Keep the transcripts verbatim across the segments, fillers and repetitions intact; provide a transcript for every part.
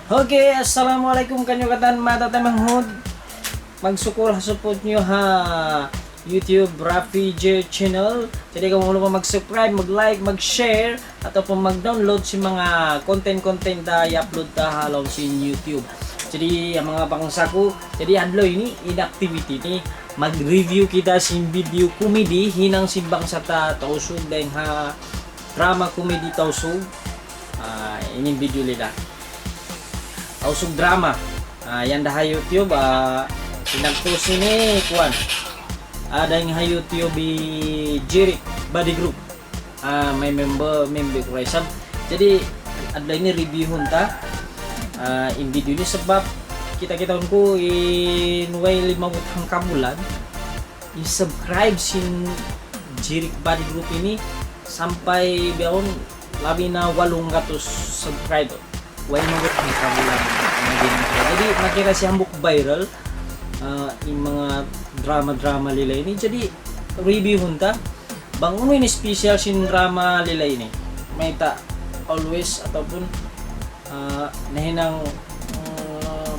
Okay, assalamualaikum kaniyu katan mata tamanghud. Magsukul ha support niyu ha YouTube Rafi J Channel. Jadi, kamu lupa mag-subscribe, mag-like, mag-share, ataupun mag-download sin manga content-content ta i-upload ta ha lawm sin YouTube. Jadi, ya manga bangsa ku, jadi adlaw ini inactivity ini, mag-review kita sin video comedy hinang sin bangsa ta Tausug dayn ha drama comedy Tausug. Ah, ini video nila. Tausug drama. Ah, yan da ha YouTube, ah, pinagpost ini, kuwan. Ada in ha YouTube hi Jirik Body Group. Ah, may member, member ku ra isab. Jadi, adlaw ini reviewhun ta. Ah, in video ini sabab kita-kita ku in way limabut hangkabulan. In subscribe sin Jirik Body Group ini sampay bihaun labi na walung gatus subscriber. Way mabut hangkabulan. Jadi, makira siya hambuuk viral, ah, in manga drama-drama nila ini. Jadi, reviewhun ta. Bang unu in special sin drama nila ini. Mayta' always ataupun ah, nahinang, ah,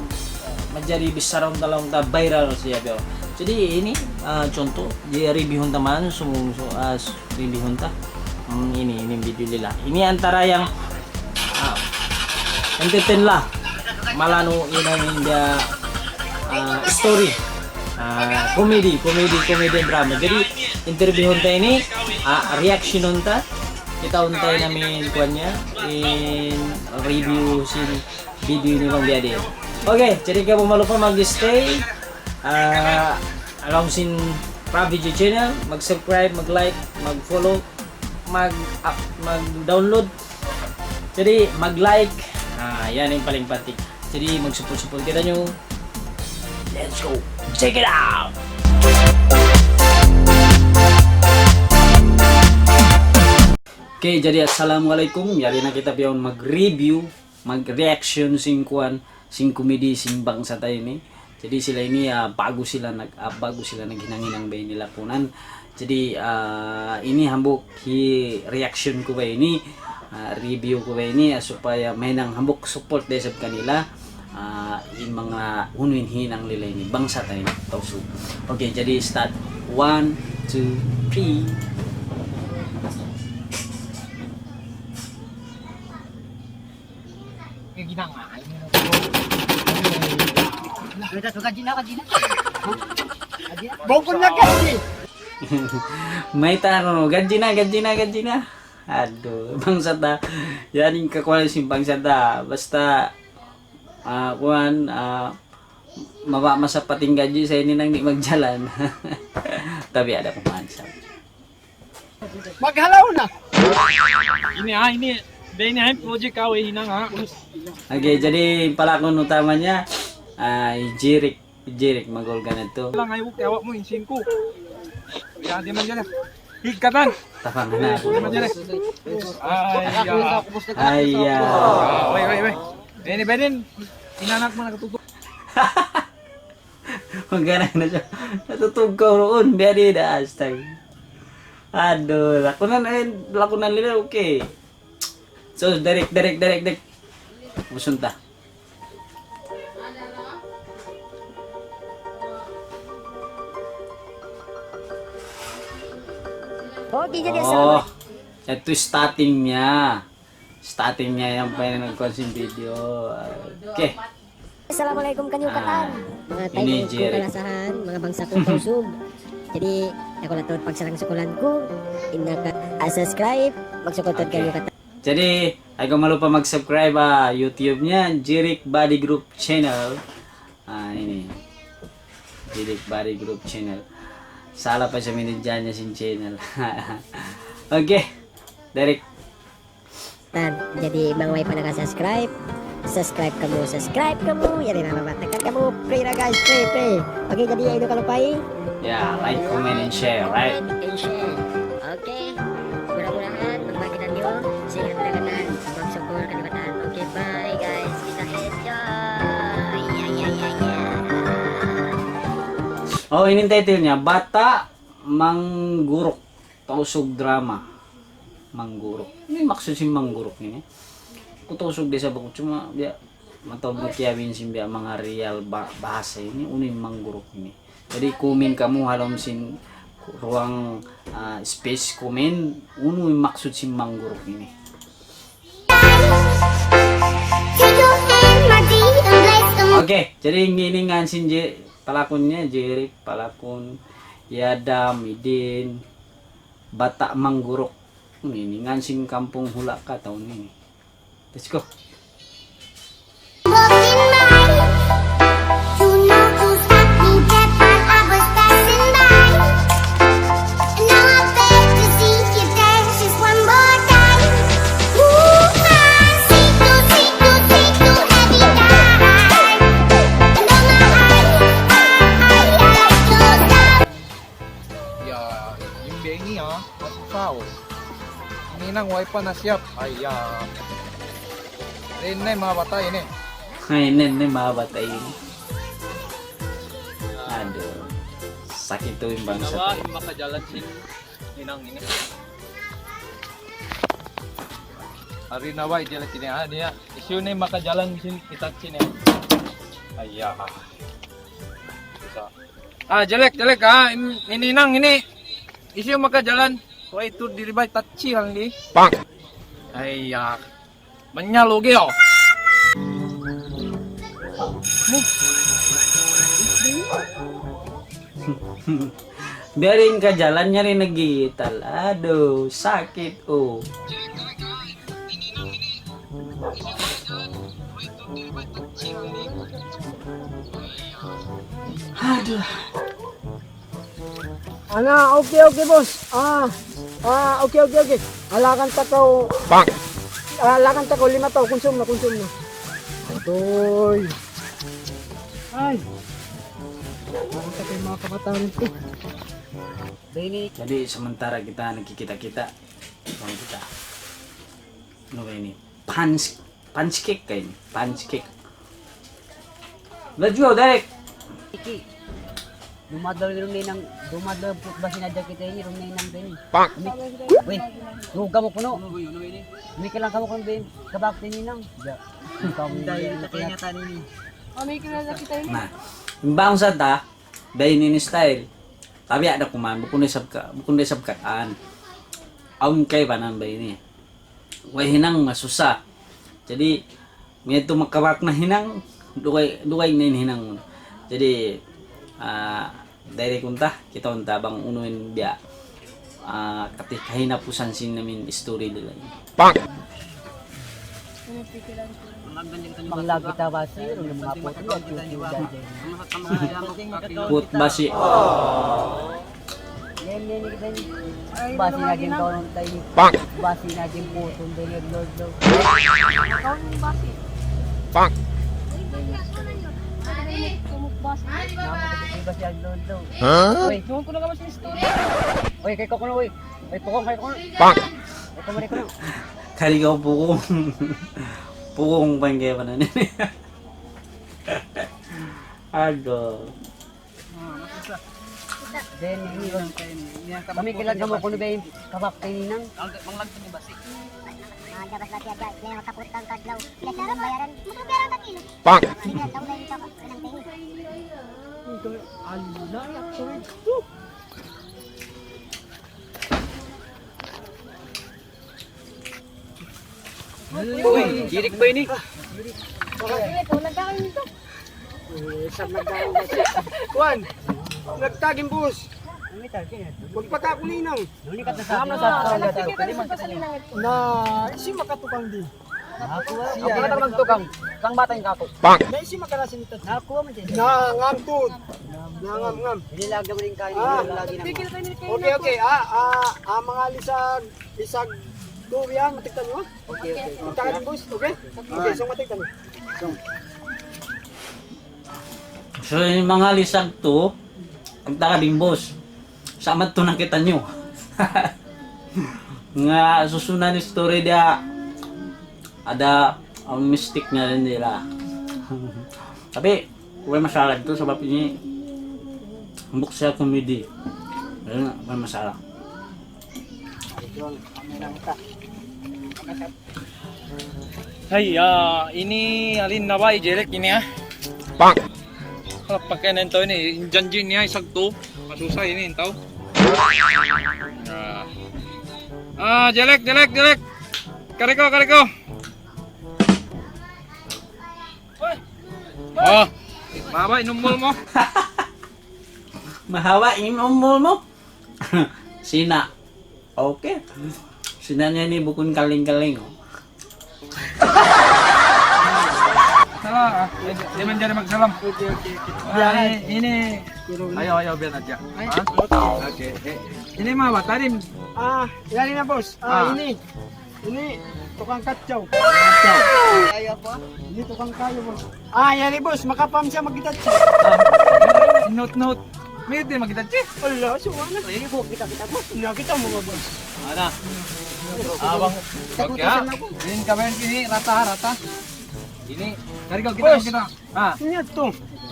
manjari bichara unta laung ta viral siya biya'. Jadi ini, ah, contoh, di reviewhun ta man, sumung, su-, ah, s-, reviewhun ta. Hmm, ini, ini video nila. Ini antara yang, ah, entertain lah. Malanu ini dia, ah, story. Ah, comedy, comedy, comedy drama. Jadi, interviewhun ta ini, ah, reactionhun ta, kitaun ta in amu in kuwan niya, in review sin video ini bang biya' diin. Okay, jadi kamu malupa mag-stay, ah, along sin Rafi J Channel, mag-subscribe, mag-like, mag-follow, mag-, ah, mag-download. Jadi, mag-like. Ah, yan in paling panting. Jadi, mag-support-support kitaniyu. Let's go. Check it out. Okay, jadi assalamualaikum. Yari na kita bihaun mag-review, mag-reaction sin kuwan, sin comedy, sin bangsa ta ini. Jadi sila ini, ah, ba'gu sila nag-, ah, ba'gu sila naghinang-hinang biya' ini lapunan. Jadi, ah, ini hambuuk hi-, reaction ku biya' ini, ah, review ku biya' ini, ah, supaya mahinang hambuuk support da isab kanila, ah, in manga unu in hinang nila ini, bangsa ta ini, Tausug. Okay, jadi start. One, two, three. Kaya ginangain mo na. Kaya ito, kajina, kajina. Bukun na kasi. Mayta' unu, kajina, kajina, kajina. Aduh, bangsa ta. Yan in kakuwan sin bangsa ta. Basta, ah, kuwan, ah, mababa' masapat in gaji sa ini nang di' magjalan. Tabi ada kuman sa. Maghalaw na. Ini, ah, ini. Di ini, ah, project ka, we, hinang, ah. Okay, jadi palakun utama niya, ah, hi Jirik. Hi Jirik, magulga na to. Lang, ay, awak mo, insin ko. Yan, di man dyan, ah. Higkatan. Tapang na. Di man dyan, eh. Ay, ah. Ay, ah. Ah, wait, wait, wait. Ini, Beden. Inanak mo, nakatutok. Magana na siya. Natutug ka roon. Biya' di da, astag. Aduh, lakunan, eh, lakunan nila, okay. So, direct, direct, direct, direct. Musunta. Okay, jadi Oh, ito starting niya. Starting niya yan pa yan nagkuhan sin video. Okay. Assalamualaikum kaniyu katan. Ah, manga ini taymanghud ku Jerry. Kalasahan, manga bangsa ku Tausug. Jadi, aku na tuud pagsarang-sukulan ku, in naka-, ah, subscribe, magsukul tuud Okay. Kaniyu katan. Jadi, ayaw kamu lupa mag-subscribe, ah, YouTube niya, Jirik Body Group Channel. Ah, ini. Jirik Body Group Channel. Salah pa siya minidyan niya sin channel. Okay. Direct. Tan, jadi bang way pa naka-subscribe, subscribe kamu, subscribe kamu, yari na mabatakan kamu, free na guys, free, free. Okay, jadi ayaw kamu lupa, eh. Yeah, like, comment, and share, right? Comment and share. Okay, mudah-mudahan magmahal kita niyo, sa ingat na katan, magsukul kaniyu katan. Okay, bye guys, kita enjoy. Yeah, yeah, yeah, yeah. Oh, ini title niya, Bata Mangguruk. Tausug drama. Mangguruk. Ini maksud sin mangguruk ini. Ku Tausug da isab aku, cuma biya', Mataud na kiyawin sin biya' manga real ba-, bahasa ini, unu in mangguruk ini. Jadi, comment kamu ha lawm sin ruang, ah, space comment, unu in maksud sin mangguruk ini. Okay, jadi ini ngan sin Je-, palakun niya, Jeric, palakun, Yadam, Idin, Bata' Mangguruk. Ini ngan sin kampung hula' ka tahun ini. Let's go. Ya, in biya' ini, ah, masusa, oh. Ini nang way pa nasiyap. Ay, ya. Ini na in manga bata' ini. Ay, ini na in manga bata' ini. Aduh. Sakit tuud in bangsa. Nawa, in makajalan sin hinang ini. Ari nawa, ijalan sini, ah, niya. Hisiyu na in makajalan sin Hitachi ini. Ay, ya. Bisa. Ah, jelek, jelek, ah. In-, ini nang, ini. Hisiyu makajalan. Way tuud diri bay Hitachi hal ini. Pang. Ay, ya. Manya lugi, oh. Biya' diin kajalan niya rin naggigital. Aduh, sakit, oh. Aduh. Ana, okay, okay, boss. Ah, ah, okay, okay, okay. Alakan ta kaw. Bang. Ah, alakan ta kaw, lima tau, kunsum na, kunsum na. Atoy. Ay. Alakan ta kaw, manga kabataan ito. Jadi, sementara kita nagkikita-kita, bang kita. Ano ba ini? Punch, punch kick kayo ini. Punch kick. Let's go, direct! Iki. Dumadlaw yung ninang, dumadlaw yung basi na dyan kita ini, yung ninang din. Pak! Umi-, weh, duga mo puno. Umikilang ka mo kung bin, kabak din ninang. Ya. Ikaw, dahil kita kaingatan ini. Umikilang na kita ini. Na, imbang sa ta, dahil nini style. Tabi ada kuman, bukun da isab ka, bukun da isab kataan. Awn kaibanan ba ini? Way hinang masusa. Jadi, ngitu makabak na hinang, dugay, dugay na in hinang. Jadi, ah, dayri kunta, kita unta bang unu in biya', ah, kati kahinapusan sin namin story nila. Pang! Manglag kita basi, unu manga puti, nagtutuda dyan. Put basi. Yan, yan, yan, yan. Basi na din kaw nung tayo. Bang! Basi na din putong din yung Lord, Lord. Ikaw yung basi. Bang! Tumuk basi. Naman ko yung basi ang Lord, Lord. Huh? Uy. Doon ko na naman sa istorya. Uy, kay Kokono, uy. Uy, pukong, kay Kokono. Bang! Uy, kumari ko na. Kali ka pukong. Pukong pa yung kaya pa na. Ago. Then, ini, kami kilag mo kuno ba yung kabak kay ninang? Ang gabas ba siya dyan? May makaputang kadlaw. Pila siya bayaran? Magkabayaran ka kilo. Pang! Hindi na, taon na yung kabak kay ninang. Ala, actually. Uy, Jeric ba ini? Kuan, nagtaging boss. Magpatakulinang. Na, isi makatukang di. Ako na magtukang. Kang bata yung kako. Na, isi makarasin ito. Na, ngam tud. Na, ngam, ngam. Nilaga mo rin kayo. Ah. Lagi na. Okay, okay. Ah, ah, ah, manga lisag, lisag tuwi, ah, matiktan nyo, ah. Okay, okay. Matiktan nyo, boss, okay? Okay, so matiktan nyo. So, in manga lisag tu, matiktan nyo, boss. Sa' madtu na kitaniyu. Nga susunan story dia, ada, ang mistake na rin nila. Tapi, way masalah itu sabab ini hambuuk siya comedy. Ayun, way masalah. Hay, ah, ini alin na ba, Jelek ini, ah? Bang! Kalau pakai nento ini, janji ini, ah, isag tu. Masusah ini, tau. Ah. Ah, Jelek, Jelek, Jelek. Kariko, kariko. Oh, mahaba' in umul mu. Mahaba' in umul mu. Sina. Okay. Sina niya ini bukun kaling-kaling, oh. Salam, ah. Di', di' manjari magsalam. Okay, okay, okay. Ah, ini, ini. Ayaw, ayaw, biya' na hadja. Ay, ha? Okay. Okay. Eh, ini mah, batarin. Ah, yari na, boss. Ah, ah. Ini. Ini tukang kacau. Kacau. Ini tukang kayu, boss. Ah, yari, boss. Makapam siya magkita. Ah, note, note. May di magkita. Allah, subhanallah. Ini, boss, kita, kita, boss. Na, kita mo, boss. Ana. Abang. Okay, ha? Din kami ini rata, rata. Ini, kari ko kita, boss, kita. Ah. Sinya to.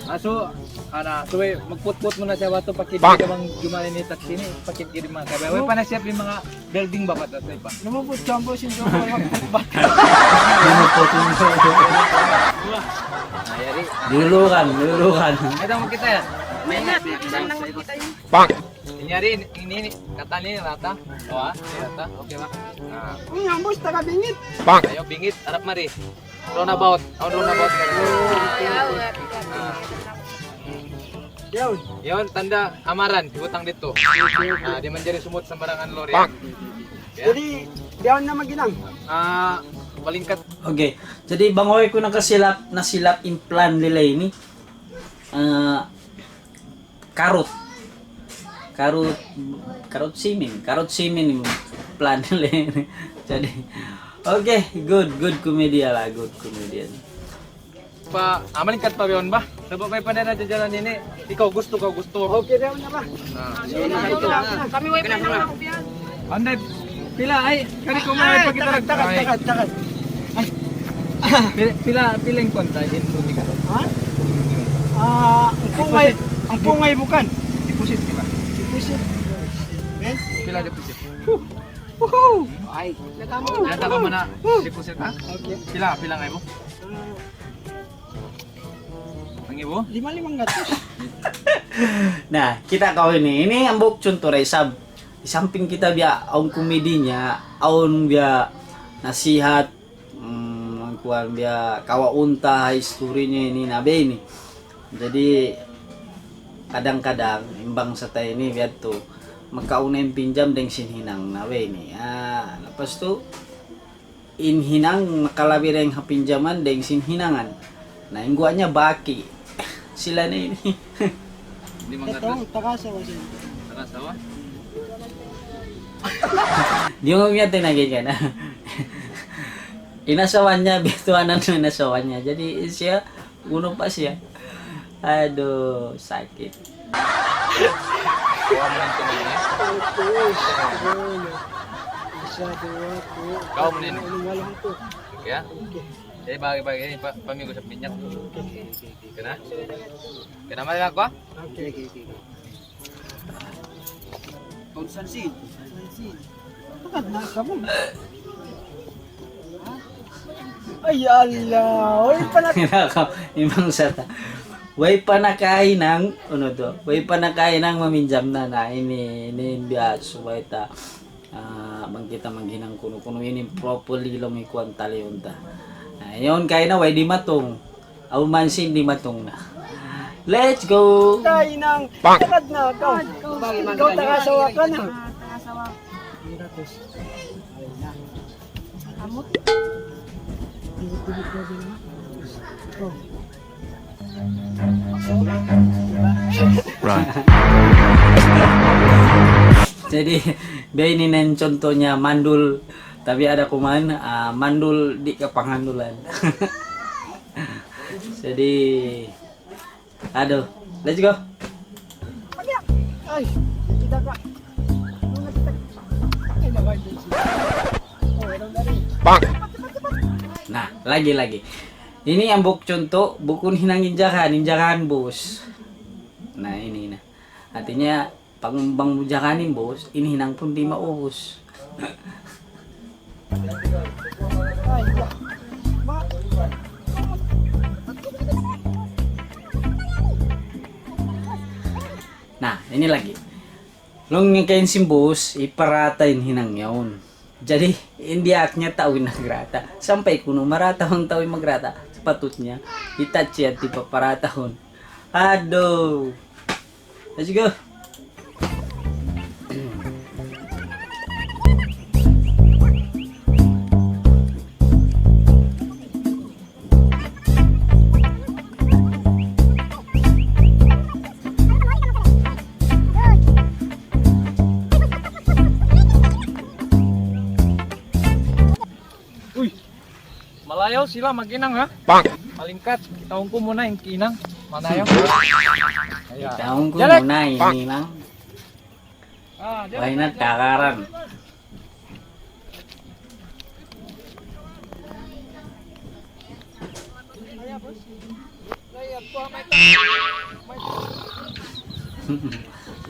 Ah, so, ana, so, eh, magputput muna siya wato, pakit ka bang jumali ni taksi ni, pakit kiri mga kabay. Way pa na siya yung mga building ba, bata, sa iba. Lumupot ka, boss, yung jowa, magputput. Lumupot yung jowa. Ah, yari. Dulukan, dulukan. Ito, magkita yan. May na, may na, may na, magkita yun. Bang! Kunyari, ini, ini, kata ni rata. Oh, ah, ini rata. Okay ba? Ah. Uy, ang boss, taga Bingit. Bang! Ayaw, Bingit, harap mari. Roundabout. Oh, roundabout. Ah. Yun. Yun, tanda amaran, hibutang dito. Ah, di' manjari sumut sambarangan lori. Bang! Ya. Jadi, diyan na maghinang. Ah, palingkat. Okay. Jadi, bang way ku nakasilap, nasilap in plan nila ini. Ah, karut. Karut, karut simin. Karut simin in plan nila ini. Jadi, okay, good, good comedian lah, good comedian. Pa, ah, malingkat pa biyaun ba? Sabab may panera jajalan ini, ikaw gusto, ikaw gusto. Okay, diyan na ba? Ah. Kami way pa na. Anday, pila, ay, kari ko man, ay, pagkita takad, takad, takad, takad. Ay. Pila, pila, pila in kuwan ta, in tubig ka? Ha? Ah, ang pungay, ang pungay bukan. Deposit ka ba? Deposit. Eh? Pila deposit? Woohoo! Ay. Nagamo. Nata ka muna, deposit, ha? Okay. Pila, pila ngay mu? Ang ibo? Lima, limang gatos. Na, kita' kaw ini. Ini hambuuk cuntu' da isab. Samping kita biya' awn komedi niya, awn biya' nasihat, mm, kuwan biya' kawaun ta ha history niya ini, na biya' ini. Jadi, kadang-kadang, in bangsa ta ini, biya' tu, makauna in pinjam dayng sin hinang, na biya' ini. Ah, lapas tu, in hinang nakalabi dayng ha pinjaman dayng sin hinangan. Na, in guwa' niya baki. Sila na ini. Di' manggatas. Ito, takasawa siya. Takasawa? Di' mo niya tinagin ka na. In asawa niya, bituanan in asawa niya. Jadi, siya, unu pa siya. Aduh, sakit. Kuha mu na in tunay niya. Isa, duwa, tulo. Kuha mu na in. Ano, wala ko. Okay, ha? Okay. Eh, bagay-bagay, pa, pamigo sa minyak. Okay, okay, okay. Kana? Kana man ako, ha? Okay, okay, okay. Kung saan si? Takad na ka mo. Ay, Allah. Uy, panak- Imang sa ta. Way pa nakahinang, ano to? Way pa nakahinang maminjam na na. Ini, ini, biya', subay ta. Ah, bang kita maghinang kunu-kunu ini properly laung in kuwan taliun ta. Ah, yaun kaina way dimatung. Awn man sin dimatung na. Let's go! Kainang, takad na ka. Ikaw, takasawa ka na. Ah, takasawa. Amot. Jadi, biya' ini na in cuntu' niya mandul, tapi ada kuman, ah, mandul di' kapangandulan. Jadi, aduh, let's go. Ay, kita ka. Ay, na-emergency. Oh, ano na rin? Bang! Na, lagi, lagi. Ini hambuuk cuntu', bukun hinang in jakan, in jakan, boss. Na, ini na. Hatinya, pag bang mu jakanin, boss, in hinang pun di' maubus. Na, ini lagi. Laung niya kay sin boss, iparata in hinang yaun. Jadi, in diyaak niya tau in nagrata. Sampay kunu' marata bang tau in magrata. Sapatut niya, hitachi yadtu in paparatahun. Aduh. Let's go. Uy. Malayaw sila maghinang, ha? Malingkat. Kitaun ku muna in hinang. Malayaw. Ayan. Kitaun ku muna in hinang. Ah, wala na takaran.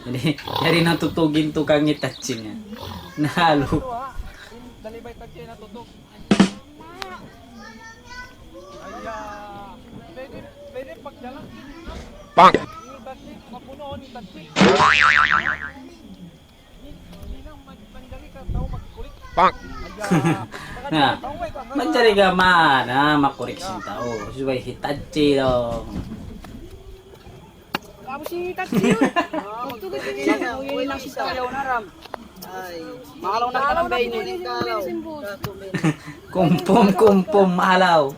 Jadi, jadi natutug in tukang Hitachi niya. Nahalu. Bang! Pak. Na, manjari ka mana makurik sin tau. Subay Hitachi laung. Kamu si Hitachi yun. Uy, nang si Hitachi yun, haram. Mahalaw na ka ng baby. Kumpum, kumpum, mahalaw.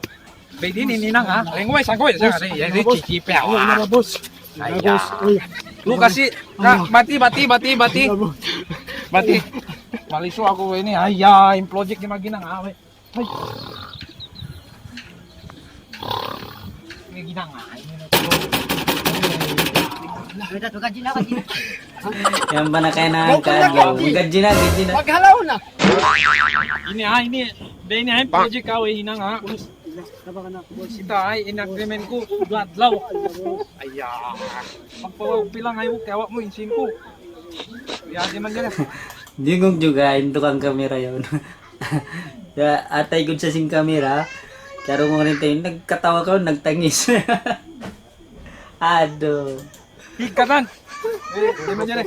Pwede ni Ninang, ha? Ay, nguway, sangkoy, sangkoy. Ay, ay, ay, chichipe, ha? Ay, ay, boss. Ay, boss. Ay. Lu kasi, ka, bati, bati, bati, bati. Bati. Maliso aku ini. Ay, ay, in project ni Maginang, ha? Ay. Maginang, ha? Yan ba na kayo na ang kadlaw? Gadji na, gadji na. Maghalaw na. Ini, ha, ini. Dahil ini, ha, project ka, way, Hinang, ha? Sita ay in agreement ku, duwa adlaw. Aya. Pagpawag pilang ay, kaya wa' mu insin ku. Yati man yan. Jingog juga in tukang kamera yaun. Ya, atay gud sa sin kamera. Karungugun in tayo, nagkatawa ka, nagtangis. Aduh. Higkatan. Eh, di man yan eh.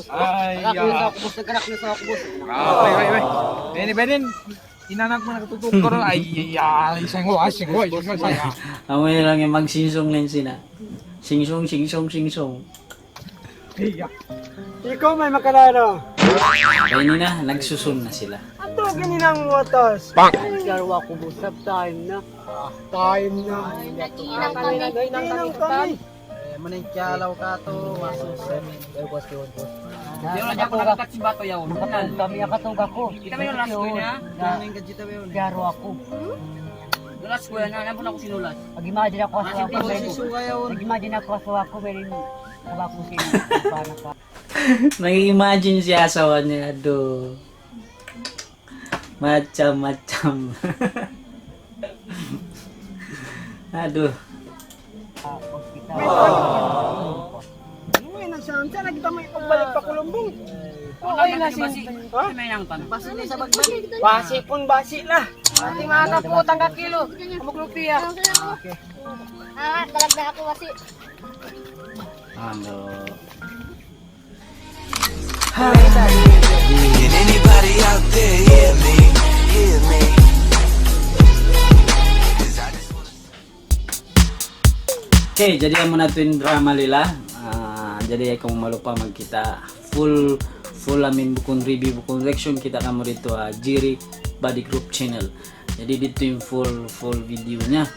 Ay, nagkanak na sa ako, boss. Nagkanak na sa ako, boss. Ah, wait, wait, wait. Bene, bene. Inanak mo nakatutok ko ron. Ay, ay, ay. Singko, ay, singko, ay, singko, ay. Amu na lang in magsingsung na sila. Singsung, singsung, singsung. Iya. Ikaw may makalaro. Kaya ini na, nagsusun na sila. Ato, gininang watas. Pak! Ay, karo ako, boss. Time na. Time na. Ay, naghinang kami. Naghinang kami. Eh, maningkalaw ka to, masusem. Eh, boss, yun, boss. Yun, wala' ako nakakat si Bato yaun. Nakatulog kami, nakatulog ako. Kita mo yung last ko niya? Karo ako. Yung last ko yan, na, nampun ako sinulat. Mag-imagine ako, asawa ko, si Suga yaun. Mag-imagine ako, asawa ko, meron, asawa ko, sino, paano pa? Nag-imagine siya, asawa niya, do. Macam-macam. Aduh. Ano mo yun, nagsansa na kita may pagbalik pa Kulumbong. Okay na si... Ha? Basi na sa pagbalik. Basi pun basi na. Ating anak po, tangga kilo. Amog lupiya. Okay. Ah, dalag na ako, wasi. Ano? Can anybody out there hear me? Hear me? Okay, jadi amu na tuud in drama nila. Ah, jadi ayaw kamu malupa magkita' full, full, I mean, bukun review, bukun reaction, kita' kamu didtu ha Jeric Body Group channel. Jadi didtu in full, full video niya.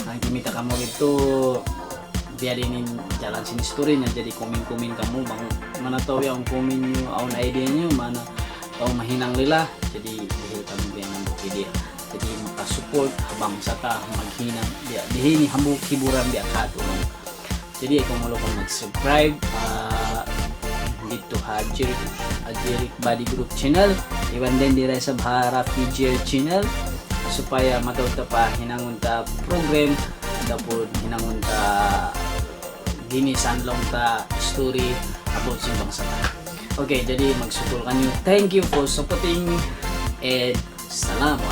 Bang kumita' kamu didtu, biya' diin in jalan sin story niya. Jadi komen-komen kamu bang mana tau yan, komen niyu, awn idea niyu, mana tau mahinang nila. Jadi dihil kamu biya' hambuuk idea. Jadi makasupport ha bangsa ta maghinang biya' diin, hambuuk hiburan biya' katu'. Jadi ayaw kamu malupa mag-subscribe, ah, didtu ha Jeric, ha Jeric Body Group channel. Iban dayn di da isab ha Rafi Jer channel. Supaya mataud ta pa hinangun ta program, ataupun hinangun ta ginisan laung ta story about sin bangsa ta. Okay, jadi magsukul kaniyu. Thank you for supporting. And salamu